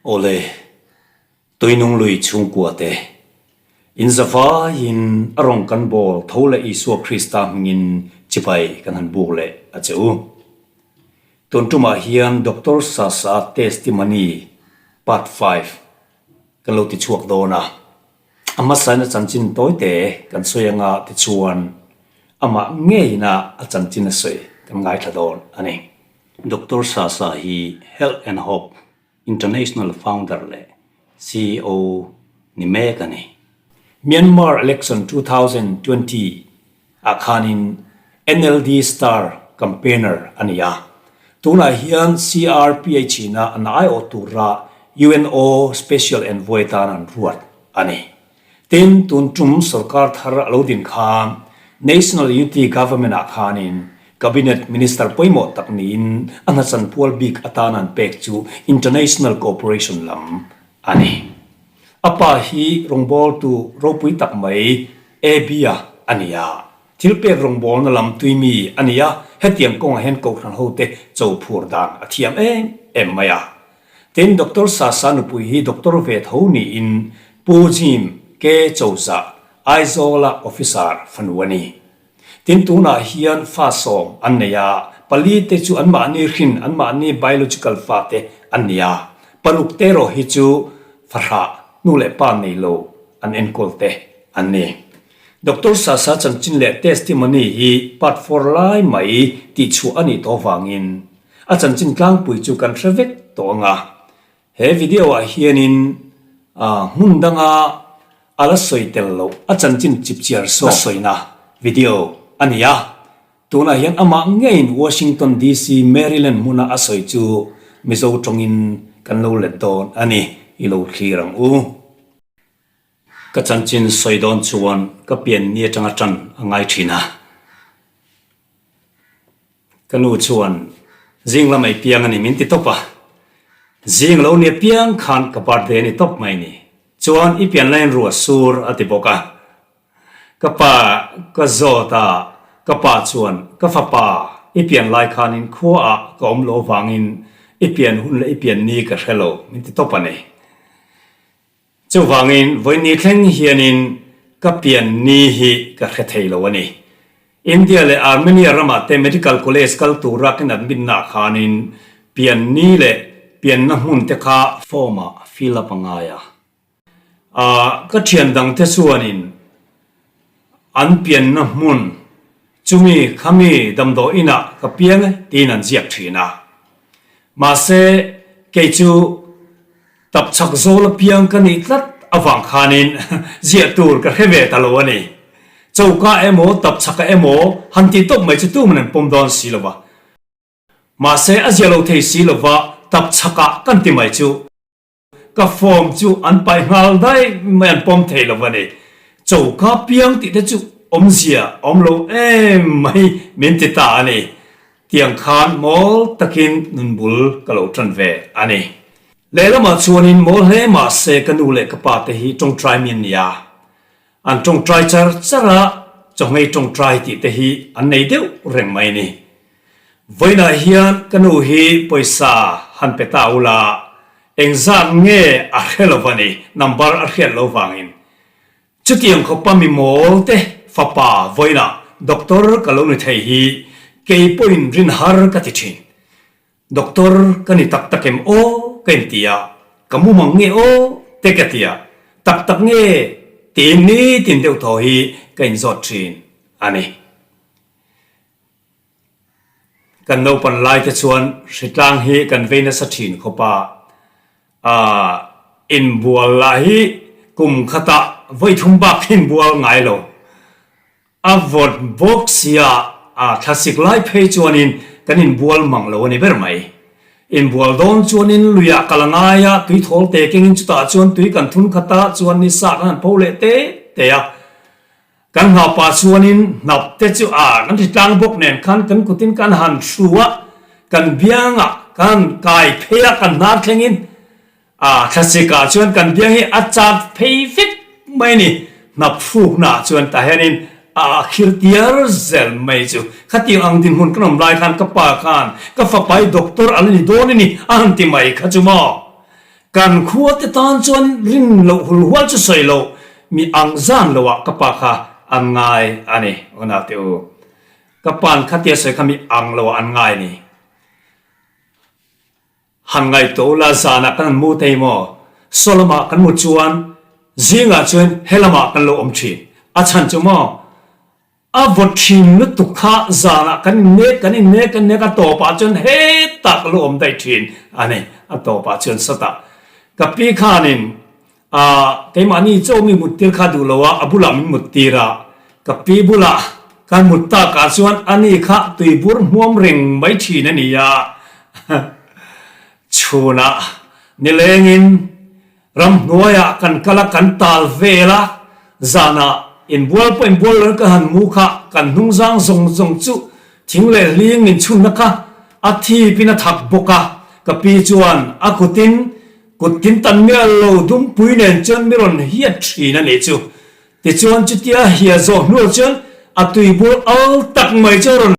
Awle, Tuinung lui chhungkua te, in zavaiin a rawng kan bawl tho leh Isua Krista hmingin chibai kan han buk leh a che u. Tun tumah hian Doctor Sasa Testimony Part 5 kan lo ti chhuak dawn a, a hmasain a chanchin tawi te kan sawi anga tichuan amah ngeina a chanchin a sawi kan ngaithla dawn a ni. Doctor Sasa hi Health and Hope International founder leh ceo ni mek a ni. Myanmar election 2020 ah khanin NLD star campaigner a ni a, tunah hian CRPH ina an aiawh tura UNO Special Envoy tan an ruat a ni. Tin, tun tum sorkar thar a lo din khan National Unity Government ah khanin Cabinet Minister pawimawh tak niin a hnachan pual bik atan an pek chu International Cooperation lam a ni. A pa hi rawngbawltu ropui tak mai Abia a ni a, thilpek rawngbawlna lam tui mi a ni a, hetiang kawngah hian Kohhran hote cho phur dan a thiam em em mai a. Tin, Doctor Sasa nupui hi doctor ve tho niin Pu Jim K. Chozah, Aizawla officer fanu a ni. Tin, tunah hian fa sawm an nei a, pali te chu anmahni hrin, anmahni biological fa te an ni a, paruk te erawh hi chu fahrah nu leh pa nei lo an enkawl te an ni. Doctor Sasa chanchin leh testimony hi part four lai mai tihchhuah a nih tawh vangin A chanchin tlangpui chu kan hre vek tawh ang a, he video ah hianin hmun danga a la sawi tel loh a chanchin chipchiar sawk a sawina video a ni a. Tunah hian amah ngeiin Washington DC, Maryland hmuna a sawi chu Mizo tawngin kan lo let dawn a ni, i lo thlir ang u. Ka chanchin sawi dawn chuan ka pian ni atanga tan a ngai thin a. Ka nu chuan zing lam ei piang a ni min ti tawp a, zing lo ni apiang khan ka birthday a ni tawp mai ni. Chuan i pian laiin ruah sur a ti bawk a. Ka pa ka zawt a, ka pa chuan ka fapa i pian lai khanin khuaah ka awm lo avangin i pian hun leh i pian ni ka hre lo min ti tawp a ni. Chuvangin vawiin thleng hianin ka pian ni hi ka hre thei lo a ni. India leh Armenia ramah te medical college kal tura kan admit naah khanin pian ni leh pianna hmun te kha form ah fill up a ngai a. Ka thian dang te chuanin an pianna hmun chumi khami damdawi inah ka piang e tiin an ziak thin a. Mahse kei chu Tap chak zawl apiang ka nih tlat avang khanin ziah tur ka hre ve ta lo a ni. Choka emaw tap chaka emaw han tih tawp mai chu tuman an pawm dawn si lo va. Mahse a ziah lo thei si lo va tap chakah kan ti mai chu ka form chu an paih nghal daih mai an pawm thei lo va ni. Choka piang tih te chu awmzia a awm lo em mai min ti ta a ni. Tiang khan mawl takin nun bul ka lo tan ve a ni. Lehlamah chuanin mawl hle mah se ka nu leh ka pa te hi tawngtai mi an ni a, an tawngtai char char a, chawhmei tawngtai tih te hi an nei deuh reng mai ni. Vawiinah hian ka nu hi pawisa han pe ta ula, engzat nge a hre lo va ni, number a hriat lo vangin. Chutiang khawpa mi mawl te fapa vawiinah doctor ka lo ni thei hi kei pawhin rin har ka ti thin. Doctor ka ni tak tak em aw ka inti a, ka mumang nge aw te ka ti a, tak tak nge tiin nitin deuh thaw hi ka inzawt thin a ni. Kan naupan lai te chuan hritlang hi kan vei nasa thin khawp a, aah inbual lah hi kum khatah vawi thum bak hi inbual ngai lo. A vawt bawk sia a thlasik lai phei chuanin kan inbual mang lo a ni ber mai. Inbual dawn chuanin luiah kal a ngai a, tui thawl te kengin chutah chuan tui kan thun khat a, chuan ni sa kan han pho leh te te a. Kan hnapa chuanin hnap te chu a kan ri tlang bawk nen khan kan kutin kan han hru a, kan biangah kan kai phei a, kan hnar thlengin a thlasik ah chuan kan biang hi a chat phei vek mai a ni. Hnap hrukna ah chuan tah hianin a khir tiar zel mai chu. Khatiang ang dinhmun kan awm lai khan ka pa khan ka fapa hi doctor a la ni dawn a ni a han ti mai kha chu maw? Kan khuate tan chuan rin loh hulhual chu sawi loh, mi ang zan loah ka pa kha an ngai a ni, unaute u. Ka pa'n khatia sawi kha mi ang loah an ngai a ni. Han ngaihtuah ula zanah kan han mu thei maw? Saw lamah kan mu chuan zingah chuan he lamah kan lo awm thin. A chhan chu maw? A vawt thin lutuk kha zanah kan innek kan innek kan innek a tawpah chuan hetah ka lo awm daih thin a ni. A tawpah chuan sawtah ka pi khanin Ahh keimahni chaw mi mut tir kha duh lo a, a bulah min mut tir a, ka pi bulah kan mut takah chuan ani kha tuibur hmuam reng mai thin a ni a, chhunah nilengin ramhnuaiah kan kal a, kan tal vel a, zanah inbual pawh inbual lo in kan han mu kha kan hnungzang zawng zawng chu thing leh hling min chhunna kha a thipin a thak bawk a, ka pi chuan a kutin Kut tin tan mial lo dumpui nen chuan mi rawn hiat thin a nih chu. Tichuan chutia hia zawh hnuah chuan a tuibur al tak mai chu a rawn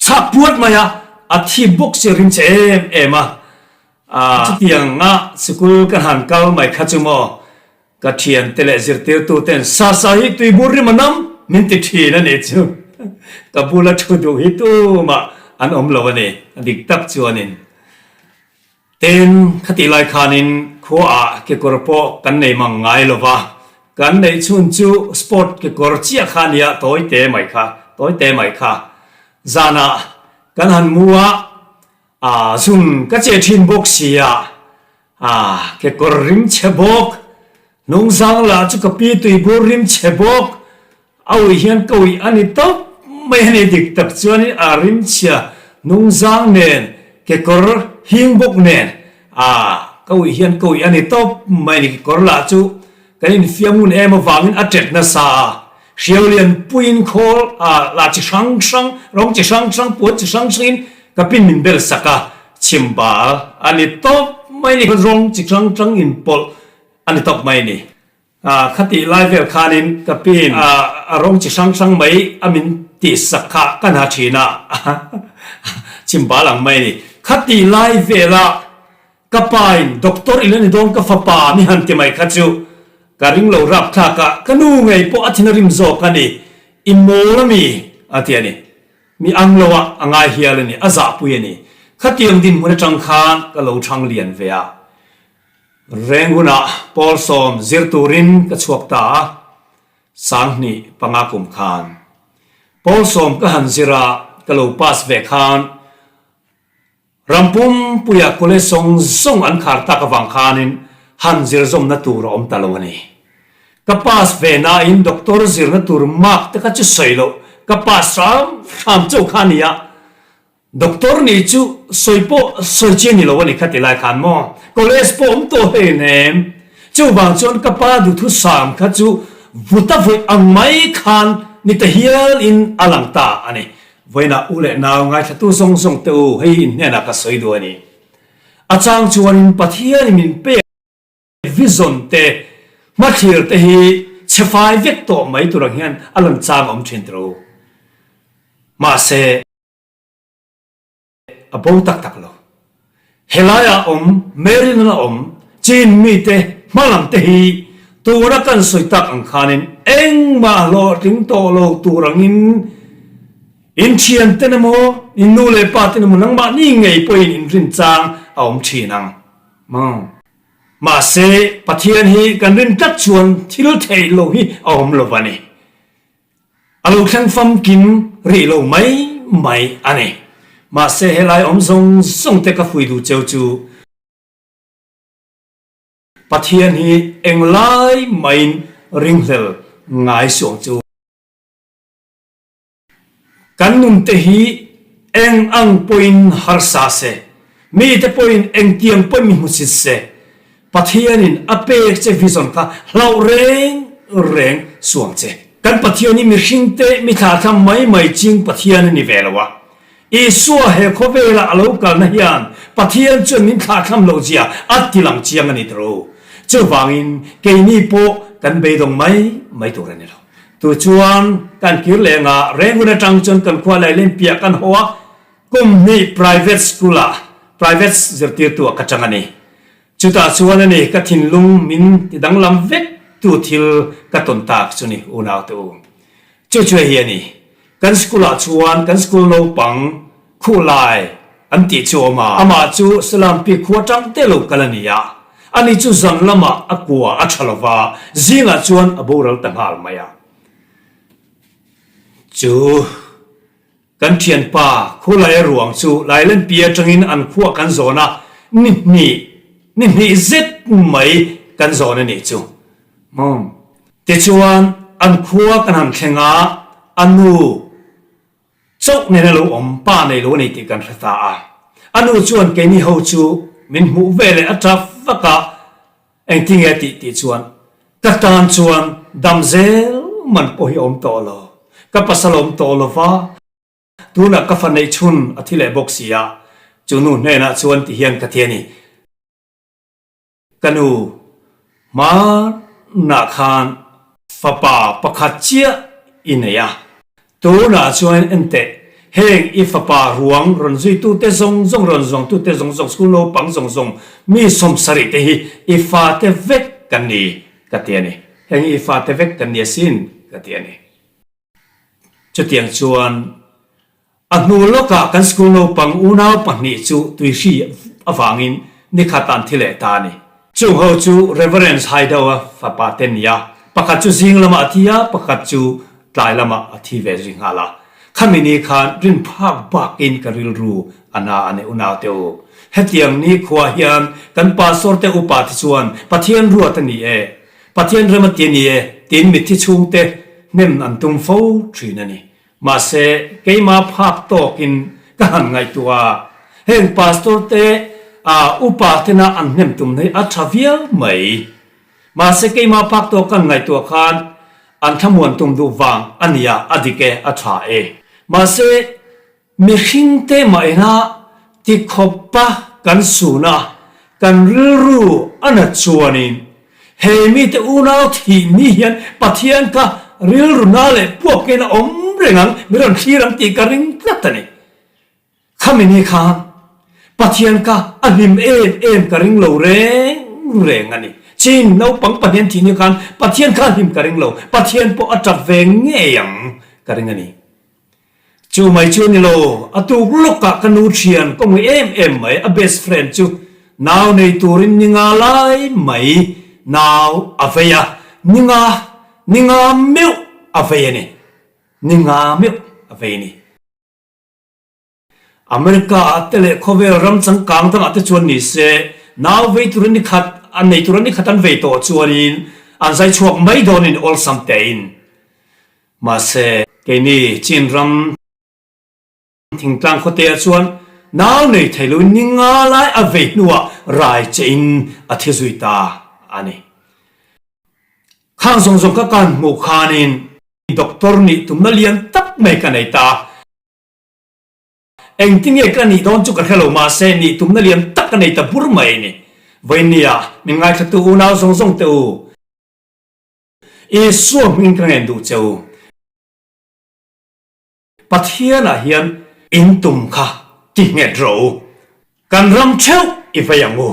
chhak puat mai a, a thi bawk si a rim che em em a. Chutianga sikul ka han kal mai kha chu maw ka thiante leh zirtirtu ten Sasa hi tuibur rim a nam min ti thin a nih chu. Ka bula thu duh hi tumah an awm lo a ni, a dik tak chuanin. Tin, khatih lai khanin khuaah kekawr pawh kan nei mang ngai lo va, kan neih chhun chu sport kekawr chiah kha a nia, tawi te mai kha, tawi te mai kha. Zanah kan han mu a, aa zun ka che thin bawk si a, aa kekawr rim chhe bawk, hnungzang lah chu ka pi tuibur rim chhe bawk, A uih hian ka uih a ni tawp mai a ni dik tak chuanin a rimchhia hnungzang nen kekawr hing bawk nen a ka uih hian ka uih a ni tawp mai a ni kekawr lah chu kan infiam ngun em avangin a tet nasa a hriau lian puiin khawl a lah chi hrang hrang rawng chi hrang hrang puan chi hrang hrangin ka pin min bel sak a chhimbal a ni tawp mai a ni rawng chi hrang hrang inpawlh a ni tawp mai a ni. Khatih lai vel khanin ka pin a rawng chi hrang hrang mai a min tihsak kha ka hna thin a, chhimbal ang mai a ni. Khatih lai vela ka pain doctor i la ni dawn ka fapa mi han ti mai kha chu ka ring lo rapthlak a, ka nu ngei pawh a thin a rim zawk a ni, i mawl a mi a ti a ni. Mi ang lo ah a ngai hial a ni, a zahpui a ni. Khatiang dinhmun atang khan ka lo thang lian ve a. Reng hunah Pawl sawm zir turin ka chhuak ta a, 2005 kum khan. Pawl sawm ka han zir a, ka lo pass ve khan ram pumpuia college zawng zawng an khar tak avang khanin han zir zawmna tur a awm ta lo a ni. Ka pass ve nain doctor zirna tur mark te kha chu sawi loh, ka pass hram hram chauh kha a ni a, Doctor nih chu sawi pawh sawi chi a ni lo a ni kha ti lai khan maw? College pawh awm tawh hlein em? Chuvang chuan ka pa duhthusam kha chu vuta vawi ang mai khan ni ta hial in a lang ta a ni. Vawiinah u leh nau ngaithlatu zawng zawng te u hei in hnenah ka sawi duh a ni. A chang chuanin Pathianin min pek vision te hmathlir te hi chhe fai vek tawh mai tur ang hian a lan chang a awm thin tiro. Mahse. A bo tak tak lo. Helaiah awm, Maryland a awm, Chin mite hmalam te hi tuna kan sawi tak ang khanin engmah hlawhtling tawh lo tur angin in thianten emaw, in nu leh pa ten emaw nangmahni ngei pawhin in rin chang a awm thin ang. Mahse, Pathian hi kan rin tlat chuan thil theih lo hi a awm lo a ni. A lo thleng famkim rih lo mai mai a ni. Mahse helai awm zawng zawng te ka fui duh cheu chu Pathian hi englai maiin ringhlel ngai suh ang chu. Kan nun te hi eng ang pawhin harsa se, mite pawhin engtiang pawhin mi hmusit se, Pathianin a pek che vision kha hlauh reng reng suang che. Kan Pathian hi mihringte mi thlathlam mai mai ching Pathian a ni ve lo a. Isua he khawvela a lo kalna hian Pathian chuan min thlathlam loh zia a ti lang chiang a ni tiro. Chuvangin keini pawh kan beidawng mai mai tur a ni lo. Tu chuan kan kir leng a, Rengun atang chuan kan khua Lailen piah kan haw a, kum hnih private school ah private zirtirtu ah ka chang a ni. Chutah chuan a ni ka thinlung min ti danglam vek tu thil ka tawn tak chu ni unaute u. Chu chu hei hi a ni. Kan school ah chuan kan school naupang khuh lai an tih chu a awm a. Amah chu Salampi khua tang te lo kal a ni a. Ani chu zan lamah a kua a tha lo va, zingah chuan a boral ta nghal mai a. Chu kan thianpa Khulaia ruang chu Lailenpi atangin an khuah kan zawn a, ni hnih, ni hnih zet mai kan zawn a nih chu. Mom. Tichuan an khua kan han thleng a, a nu chauh nen a lo awm, pa nei lo a ni tih kan hre ta a. A nu chuan keini ho chu min hmuh veleh a tap vak a, Engtinge a tih tih chuan ka tan chuan dam zel man pawh hi a awm tawh lo. Ka pasal a awm tawh lo va, tunah ka fa neih chhun a thi leh bawk si a, chu nu hnenah chuan ti hian ka ti a ni. Ka nu hmanah khan fapa pakhat chiah i nei a, Tunah chuan enteh, heng i fapa ruang rawn zuitute zawng zawng, rawn zawngtute zawng zawng, school naupang zawng zawng, mi sawmsarih te hi i fate vek kan ni, ka ti a ni. Heng hi i fate vek kan ni asin, ka ti a ni. Chutiang chuan a hnu lawkah kan school naupang unau pahnih chu tuihri avangin nikhat an thi leh ta a ni. Chung ho chu Reverend Haidaua fapa te nia, pakhat chu zing lamah a thi a, pakhat chu tlai lamah a thi ve zui nghal a. Khami ni khan rin phak bakin ka rilru a na a ni unau te u. Hetiang ni khua hian kan pastor te upa te chuan Pathian ruat a ni e, Pathian rem a ti a ni e tiin mitthi chhungte hnem an tum fo thin a ni. Mahse, keimah phak tawkin ka han ngaihtuah a, heng pastor te upa tena an hnem tum hi a tha viau mai. Mahse, keimah phak tawk kan ngaihtuah khan an thlamuan tum duh vang a nia, a dik e, a tha e. Mahse, mihring te mah ina tikhawpa kan sun a, kan rilru a nat chuanin He mite unau thih ni hian Pathian kha rilru na leh puak in a awm reng ang, mi rawn thlir ang tih ka ring tlat a ni. Khami ni khan Pathian kha a hlim em em ka ring lo reng reng a ni. Chin naupang Pathian thih ni khan Pathian kha a hlim ka ring lo, Pathian pawh a tap ve ngei ang ka ring a ni. Chu mai chu a ni lo, a tuk lawkah ka nu thian ka ngui em em mai, a best friend chu nau nei turin ni nga lai mai nau a vei a, ni nga, ni nga meuh a vei a ni, ni nga meuh a vei a ni. America ah te leh khawvel ram changkang dangah te chuan ni se, nau vei turin ni khat, an nei turin ni khat an vei tawh chuanin an zai chhuak mai dawnin awlsam tein. Mahse, keini Chin ram thingtlang khawteah chuan nau nei thei loin ni nga lai a vei hnuah rai chein a thi zui ta a ni. Khang zawng zawng ka kan hmuh khanin doctor nih tumna lian tak mai ka nei ta. Engtinge ka nih dawn chu ka hre lo mahse nih tumna lian tak ka nei ta bur mai a ni. Vawinia min ngaithlatu unau zawng zawng te u. Isua hming ka ngen duh che u. Pathianah hian in tum kha ti nghet rawh u. Kan ram theuh i vei ang u.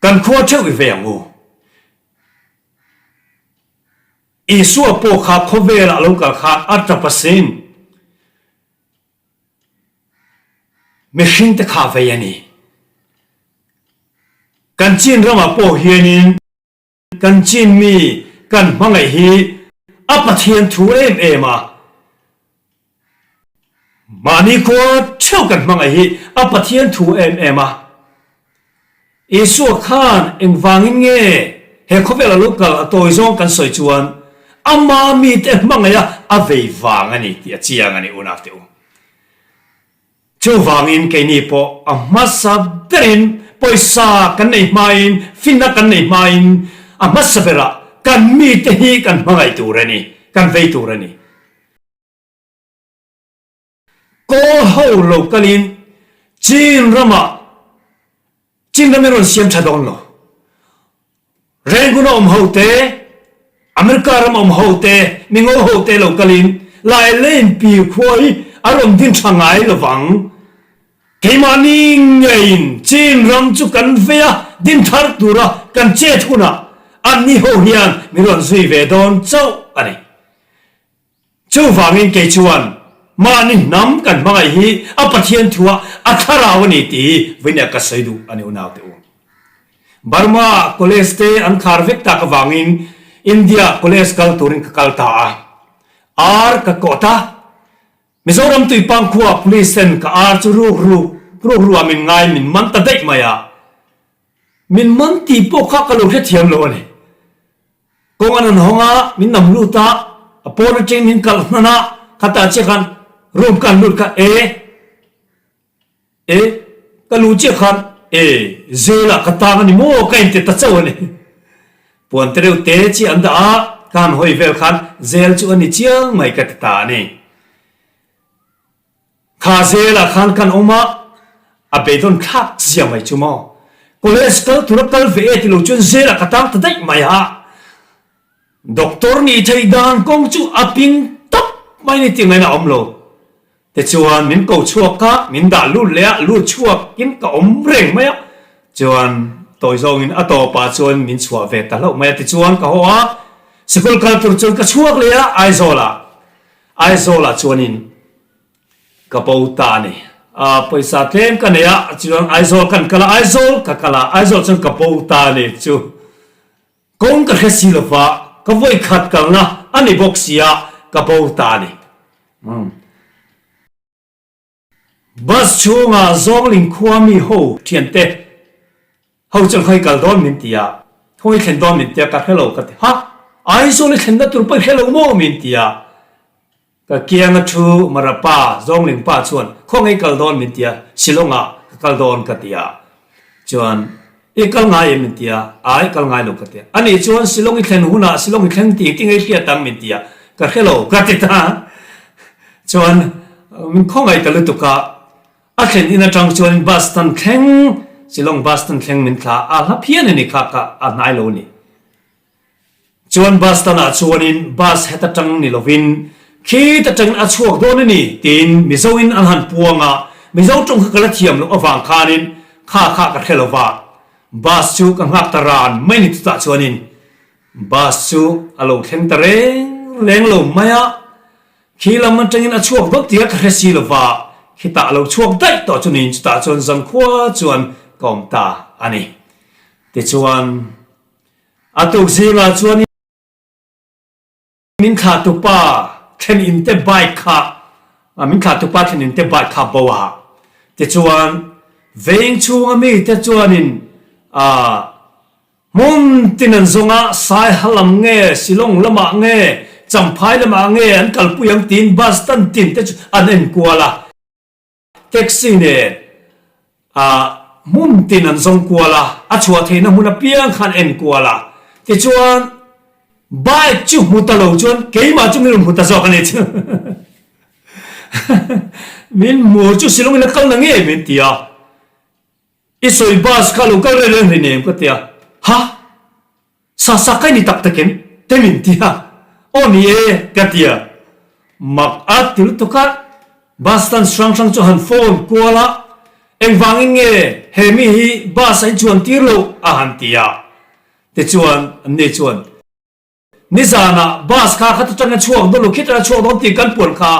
Kan khua theuh i vei ang u. Isua pawh kha khawvelah lo kal khan a tap asin. Mihringte kha vei a ni. Kan chin ramah pawh hianin. Kan chin mi kan hmangaih hi a Pathian thu em em a, mahni khua theuh kan hmangaih hi a Pathian thu em em a. Isua khan engvangin nge he khawvel a lo kal a tawi zawng kan sawi chuan ama mite hmangaih a a vei vang a ni tih a chiang a ni unau te u. Chuvangin keini pawh a hmasa berin pawisa kan nei hmain, finna kan nei hmain a hmasa berah kan mite hi kan hmangaih tur a ni, kan vei tur a ni. Kawl ho lo kalin Chin ramah Chin ram i rawn siam tha dawn lo. Rangoon a awm ho te, America ram a awm ho te, Mingo ho te lo kalin Lai Lane pi khua hi a rawn din tha ngai lovang. Keimahni ngeiin Chin ram chu kan vei a, din thar tura kan chet hunah anni ho hian min rawn zui ve dawn chauh a ni. Chuvangin kei chuan mahni hnam kan hmangaih hi a Pathian thua a thlarau a ni tih hi vawinia ka sawi duh a ni unaute u. Burma college te an khar vek tak avangin India college kal turin ka kal ta a, ar ka kawt a, Mizoram Tuipang khua police ten ka ar chu ruk ruk ruk ruah min ngai min man ta daih mai a, min man tih pawh kha ka lo hrethiam lo a ni. Kawng an han hawng a, min nam lut a, a pawn atangin min kalh hnan a, khatah chiah khan room ka han lut kha e, e, ka luh chiah khan e, jail ah ka tang a ni maw ka inti ta chauh a ni. Puan te reuh te chiah an dah a, ka han hawi vel khan jail chu a ni chiang mai ka ti ta a ni. Kha zelah khan kan awm a, a beidawn thlak zia mai chu maw. College kal tura kal ve e ti lo chuan zelah ka tang ta daih mai a. Doctor nih theih dan kawng chu a ping tawp mai ni tih ngaihna a awm lo. Tichuan min ko chhuak a, min dah lut leh a, lut chhuak in ka awm reng mai a. Chuan tawi zawngin a tawpah chuan min chhuah ve ta hlauh mai a. Tichuan ka haw a, sikul kal tur chuan ka chhuak leh a Aizawlah. Aizawlah chuanin ka bo ta a ni. A pawisa tlem ka nei a, chuan Aizawl kan kal a, Aizawl ka kal a, Aizawl chuan ka bo ta a ni chu kawng ka hre si lova, ka vawi khat kalna a ni bawk si a, ka bo ta a ni. Bus chhungah Zawngling khua mi ho thiante ho chuan khawi kal dawn min ti a, khawi thlen dawn min ti a, ka hre lo ka ti. Ha! Aizawl i thlenna tur pawh i hre lo maw min ti a. Ka kianga thu Mara pa, Zawngling pa chuan khawngaih kal dawn min ti a, Shillong-ah ka kal dawn ka ti a. Chuan i kal ngai em min ti a, ai kal ngai lo ka ti a. Anih chuan Shillong i thlen hunah Shillong i thleng tih ti ngei hriat ang min ti a, ka hre lo ka ti ta. Chuan min khawngaih ta lutuk a, a thlen in atang chuan bus stand thleng Shillong bus stand thleng min thla a, hla phian a ni kha ka a hnai lo a ni. Chuan bus stand ah chuanin bus het atang ni lovin khit atangin a chhuak dawn a ni tiin Mizo in an han puang a, Mizo tawng kha ka la thiam loh avang khanin kha kha ka hre lova, bus chu ka nghak ta ran mai ni chutah chuanin bus chu a lo thleng ta reng reng lo mai a, khi lam atangin a chhuak dawt tih ka hre si lova, khitah a lo chhuak daih tawh chu niin chutah chuan zankhua chuan ka awm ta a ni. Tichuan. A tuk zingah chuan min thlahtupa thlen in te bike kha min thlahtupa thlen in te bike kha bo a. Tichuan veng chhunga mite chuanin hmun tin an zawng a, Saiha lam nge, Shillong lamah nge, Champhai lamah nge an kalpui ang tiin bus stand tin te chu an enkual a. Taxi nen a hmun tin an zawng kual a, a chhuah theihna hmun apiang khan en kual a. Tichuan bike chu hmu ta lo chuan keimah chu min rawn hmu ta zawk a ni chu. Min hmu chu Shillong in a kal na ngei min ti a. I sawi bus kha lo kal reng reng hleinem ka ti a. Ha! Sa sa ka ni tak takin te min ti a, aw ni e ka ti a, mak a ti lutuk a, bus stand hrang hrang chu han phone kual a, engvangin nge he mi hi bus a inchuan tir loh a han ti a, tichuan anni chuan. Nizanah bus kha khat atanga chhuak dawn lo, khitah a chhuak dawn tih kan puan kha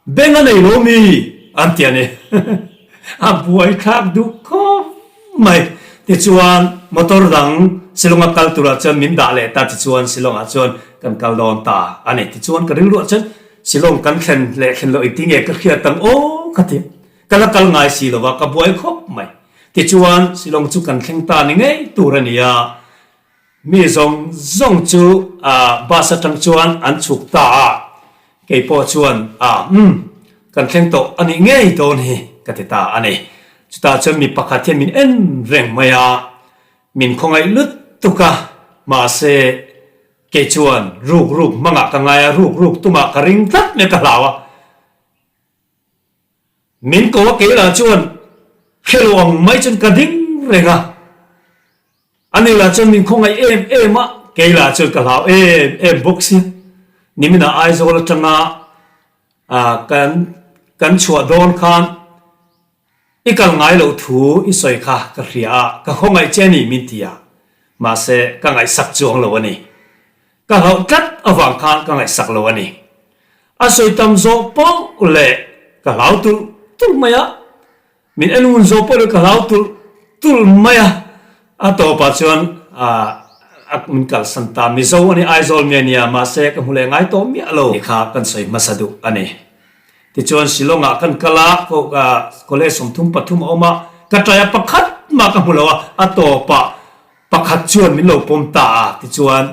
beng a nei lo mi an ti a ni. A buaithlak duh khawp mai. Tichuan motor dang Shillong-a kal turah chuan min dah leh ta tichuan Shillong-ah chuan kan kal dawn ta a ni. Tichuan ka rilruah chuan Shillong kan thlen leh thlen loh engtin nge ka hriat ang aw ka ti. Ka la kal ngai si lova ka buai khawp mai. Tichuan Shillong chu kan thleng ta ni ngei tur a ni a. Mi zawng zawng chu bus atang chuan an chhuk ta a, kei pawh chuan a umm kan thleng tawh a nih ngei dawn hi ka ti ta a ni. Chutah chuan mi pakhat hian min en reng mai a, min khawngaih lutuk a, mahse kei chuan ruk ruk hmangah ka ngai a, ruk ruk tumah ka ring tlat mai ka hlau a. Min ko a kei lah chuan hrelo ang mai chuan ka ding reng a. Ani lah chuan min khawngaih em em a, kei lah chuan ka hlau em em bawk si. Niminah Aizawl atanga kan kan chhuah dawn khan. I kal ngai loh thu i sawi kha ka hria a, ka khawngaih che a ni min ti a, mahse ka ngaihsak chuang lo a ni. Ka hlauh tlat avang khan ka ngaihsak lo a ni. A sawi tam zawh poh leh ka hlau tulh tulh mai a, Min en hun zawh pawh ka hlau tulh tulh mai a, a tawpah chuan a min kalsan ta. Mizo a ni, Aizawl mi a nia, mahse ka hmu leh ngai tawh miah lo. Ti kha kan sawi hmasa duh a ni. Tichuan Shillong-ah kan kal a, college 33 a awm a, ka ṭai a pakhat mah ka hmu lo a, a tawpah pakhat chuan min lo pawm ta a. Tichuan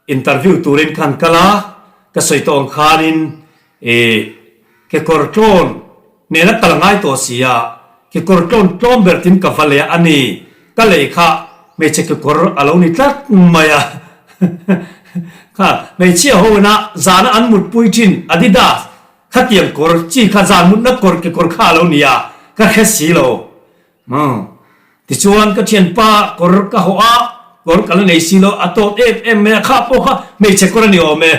interview turin ka han kal a, ka sawi tawh ang khanin Ih, kekawr tlawn nena kal ngai tawh si a, kekawr tlawn tlawm ber tin ka va leh a ni, ka lei kha hmeichhe kekawr a lo ni tlat mai a, kha hmeichhia ho ina zana an mutpui thin Adidas khatiang kawr chi kha zan mutna kawr kekawr kha a lo ni a, ka hre si lo. Tichuan ka thianpa kawr ka hawh a, kawr ka la nei si lo, a tawt em em mai a, kha pawh kha hmeichhe kawr a ni awm e.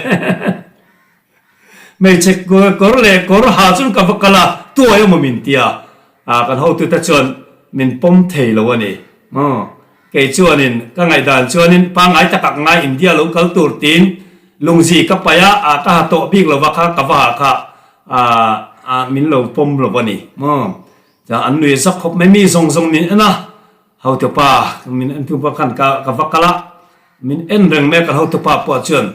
Hmeichhe kawr leh kawr ha chuan ka va kal a, tuai emaw min ti a, kan hotute chuan min pawm thei lo a ni. Kei chuanin ka ngaihdan chuanin pangngai takah ka ngai India lo kal tur tiin lungzi ka paih a, ka ha tawh bik lova kha ka va ha kha min lo pawm lo a ni. An nui zak khawp mai, mi zawng zawng min en a, hotupa min entu pawh khan ka va kal a, min en reng mai a kan hotupa pawh chuan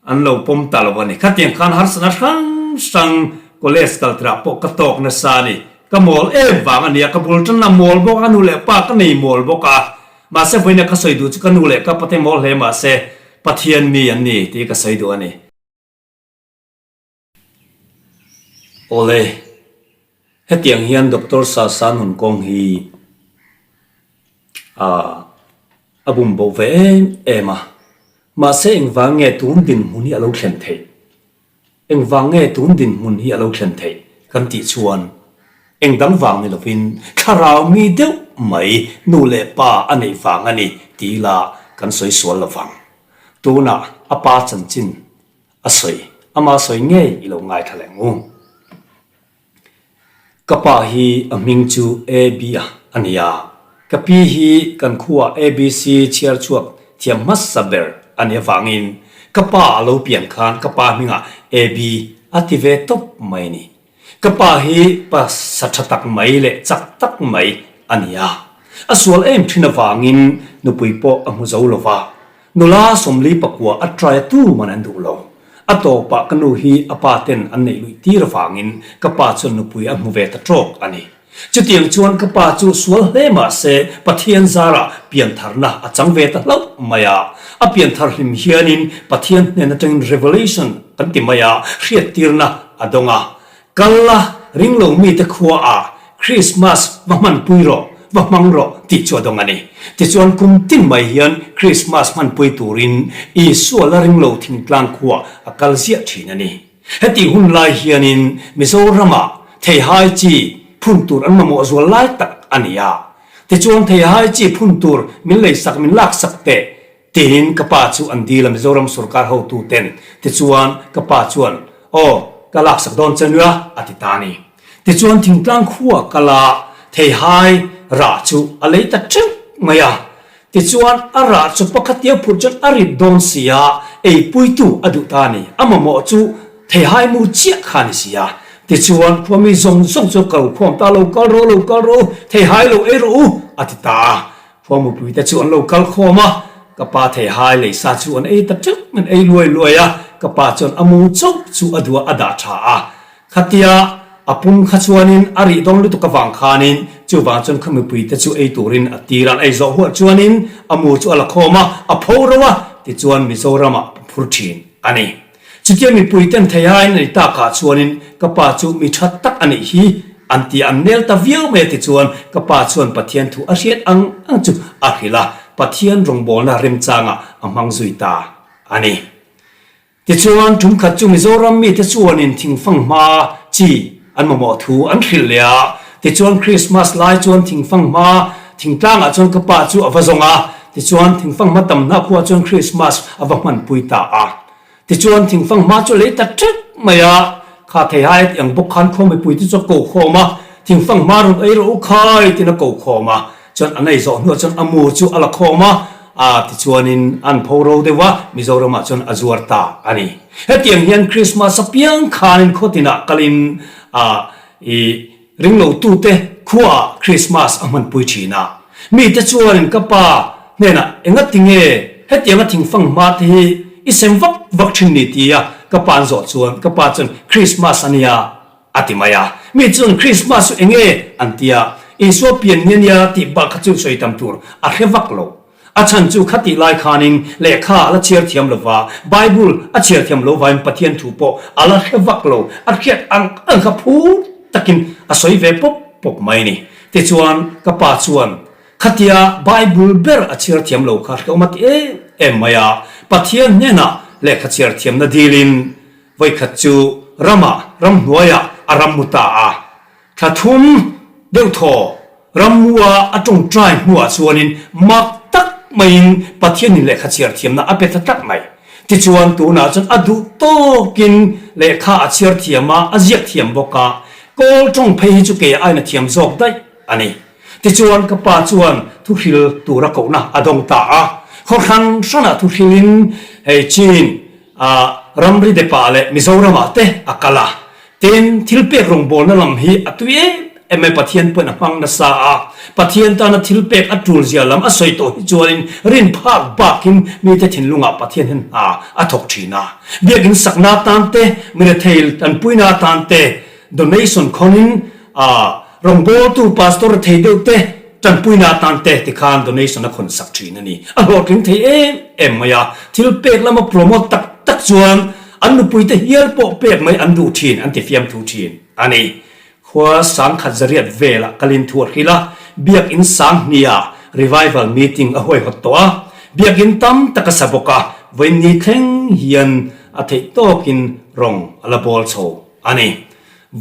An lo pawm ta lo a ni. Khatiang khan harsatna hrang hrang college kal tirah pawh ka tawk nasa a ni. Ka mawl em vang a nia, ka bul tanna mawl bawk a, nu leh pa ka nei mawl bawk a. Mahse vawiina ka sawi duh chu ka nu leh ka pate mawl hle mahse Pathian mi an ni tih ka sawi duh a ni. Awle, hetiang hian Doctor Sasa nun kawng hi a bum bo ve em em a, mahse engvang nge tun dinhmun hi a lo thlen theih? Engvang nge tun dinhmun hi a lo thlen theih kan tih chuan engdang vang ni lovin thlarau mi deuh mai nu leh pa a neih vang a ni ti ila kan sawi sual lovang. Tunah a pa chanchin A sawi, ama sawi ngei i lo ngaithla leh ngu. Ka pa hi a hming chu AB a a ni a, ka pi hi kan khuaa ABC chhiar chhuak thiam hmasa ber a nih avangin ka pa a lo pian khan ka pa hmingah AB a ti ve tawp mai a ni. Ka pa hi pa sa tha tak mai leh chak tak mai a ni a, a sual em thin avangin nupui pawh a hmu zo lo va, nula 44 a try a tu man an duh lo. A tawpah ka nu hi a pa ten an neih luih tir avangin ka pa chuan nupui a hmu ve ta tawk a ni. Chutiang chuan ka pa chu sual hle mah se Pathian zarah piantharna a chang ve ta hlauh mai a. A pianthar hlim hianin Pathian hnen atangin revelation kan ti mai a, hriattirna a dawng a. Kal la, ringlo mite khuaah Krismas va hmanpui rawh, va hmang rawh tih chu a dawng a ni. Tichuan kum tin mai hian Krismas hmanpui turin Isua la ringlo thingtlang khuaah a kal ziah thin a ni. Hetih hun lai hianin Mizoramah theihai chi phun tur an mamawh zual lai tak a ni a. Tichuan theihai chi phun tur min leisak min laksak teh tiin ka pa chu an dil a Mizoram sorkar hotu ten. Tichuan ka pa chuan aw ka laksak dawn che nia a ti ta a ni. Tichuan thingtlang khua kala theihai rah chu a lei ta teuh mai a. Tichuan, a rah chu pakhat tia phurh chuan a rit dawn si a, eipuitu a duh ta a ni. A mamawh chu theihai mu chiah kha a ni si a. Tichuan, khuami zawng zawng chu a kal khawm ta, Lo kal rawh, lo kal rawh u, theihai lo ei rawh u, a ti ta a. Khuamupuite chu an lo kal khawm a, ka pa theihai leisa chu an ei ta teuh, an ei luai luai a, ka pa chuan a mu chauh chu a duh a, a dah tha a. Khatia a pum kha chuanin a rih dawn lutuk avang khanin chuvang chuan kha mipuite chu ei turin a tir a, an ei zawh huah chuanin a mu chu a la khawm a, a pho ro a, tichuan Mizoramah a phur thin a ni. Chutia mipuiten theihain a ni takah chuanin ka pa chu mi tha tak a nih hi an ti a, an nel ta viau mai a tichuan ka pa chuan Pathian thu a hriat ang ang chu a hrilh a, Pathian rawngbawlna remchangah a hmang zui ta a ni. Tichuan, ṭumkhat chu Mizoram mite chuanin thingfang hma chi an mamawh thu an hrilh leh a. Tichuan, Krismas lai chuan thingfang hma thingtlangah chuan ka pa chu a va zawng a. Tichuan, thingfang hma tamna khuah chuan Krismas a va hmanpui ta a. Tichuan, thingfang hma chu a lei ta ṭeuh mai a. Kha theihai ang bawk khan khua mipuite chu a ko khawm a. Thingfang hma rawn ei rawh u khai tiin a ko khawm a, chuan an ei zawh hnuah chuan a mu chu a la khawm a, a tichuanin an pho ro deuh a, Mizoramah chuan a zuar ta a ni. Hetiang hian Krismas apiang khanin khawtinah kalin a i Ringlotute khuaah Krismas a hmanpui thin a. Mite chuanin ka pa hnenah engati nge hetianga thingfang hma te hi i sem vak vak thin ni tia ka pa an zawh chuan ka pa chuan Krismas a nia a ti mai a. Mi chuan Krismas chu enge an tia Isua pian ni a nia tih bak kha chu sawi tam tur a hre vak lo. A chhan chu khatih lai khanin lehkha a la chhiar thiam lo va, Bible a chhiar thiam lo vain Pathian thu pawh a la hre vak lo, a hriat ang ang kha phur takin a sawi ve pawp pawp mai a ni. Tichuan, ka pa chuan khatia Bible ber a chhiar thiam lo kha hrehawm a ti em em mai a, Pathian hnenah lehkha chhiar thiamna dilin vawikhat chu ramah, ramhnuaiah a ram mu ta a. Thla thum deuh thaw rammua a tawngtai hnuah chuanin mak tak maiin Pathianin lehkha chhiar thiamna a pe ta tlat mai. Tichuan tunah chuan a duh tawkin lehkha a chhiar thiam a, a ziak thiam bawk a, kawl tawng phei hi chu kei aina thiam zawk daih a ni. Tichuan ka pa chuan thuhril tura kohna a dawng ta a, khaw hran hranah thuhrilin hei chin a ramri depah leh Mizoramah te a kal a. Tin, thilpek rawngbawlna lam hi a tui em em mai, Pathian pawhin a hmang nasa a, Pathian tana thilpek a tul zia lam a sawi tawh hi chuanin rin phak bakin mite thinlungah Pathian hian hna a thawk thin a. Biakin sakna atan te, mirethei tanpuina atan te, donation khawnin a rawngbawltu pastor rethei deuh te tanpuina atan te tikhan donation a khawn sak thin a ni. A hlawhtling thei em em mai a, thilpek lama promote tak tak chuan An nupuite hial pawh pek mai an duh thin an ti fiamthu thin a ni. Khua sangkhat zariat velah kalin thu a hrilh a, Biakin Sanghnia Revival Meeting a huaihawt tawh a, Biakin tam tak a sa bawk a, vawiin thleng hian a theih tawkin rawng a la bawl chho a ni.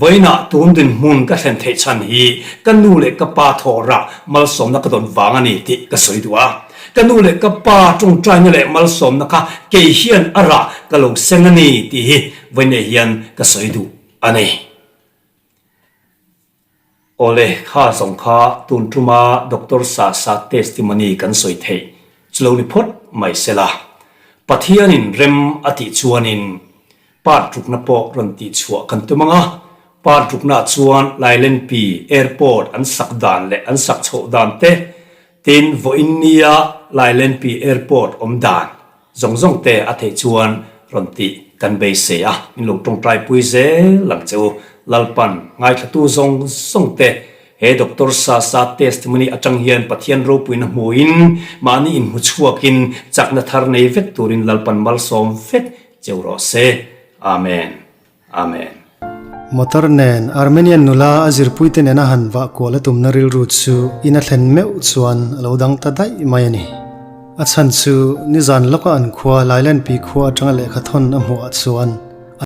Vawiinah tun dinhmun ka thlen theih chhan hi ka nu leh ka pa thawhrah malsawmna ka dawn vang a ni tih ka sawi duh a. Ka nu leh ka pa tawngtaina leh malsawmna kha kei hian a rah ka lo seng a ni tih hi vawiinah hian ka sawi duh a ni. Awle, kha zawng kha tun tuma Doctor Sasa testimony kan sawi theih chu lo ni phawt mai sela. Pathianin rem a tih chuanin Part rukna pawh rawn tih chhuah kan tum ang a, part ruknaah chuan Lailenpi Airport an sak dan leh an sak chhoh dan te, tin vawiin nia Lailenpi Airport awm dan zawng zawng te a theih chuan rawn tih kan beisei a, min lo tawngtaipui zel ang che u. Lalpan ngaithlatu zawng zawng te he Doctor Sasa testimony atang hian Pathian ropuina hmuin mahni inhmu chhuakin chakna thar nei vek turin Lalpan malsawm vek Cheu rawh se. Amen. Amen. Motor nen Armenian nula a zirpuite nena han vah kual a tumna rilru chu in a thlen meuh chuan a lo dang ta daih mai a ni. A chhan chu nizan lawka an khua Lailenpi khua atanga lehkha thawn a hmuhah chuan.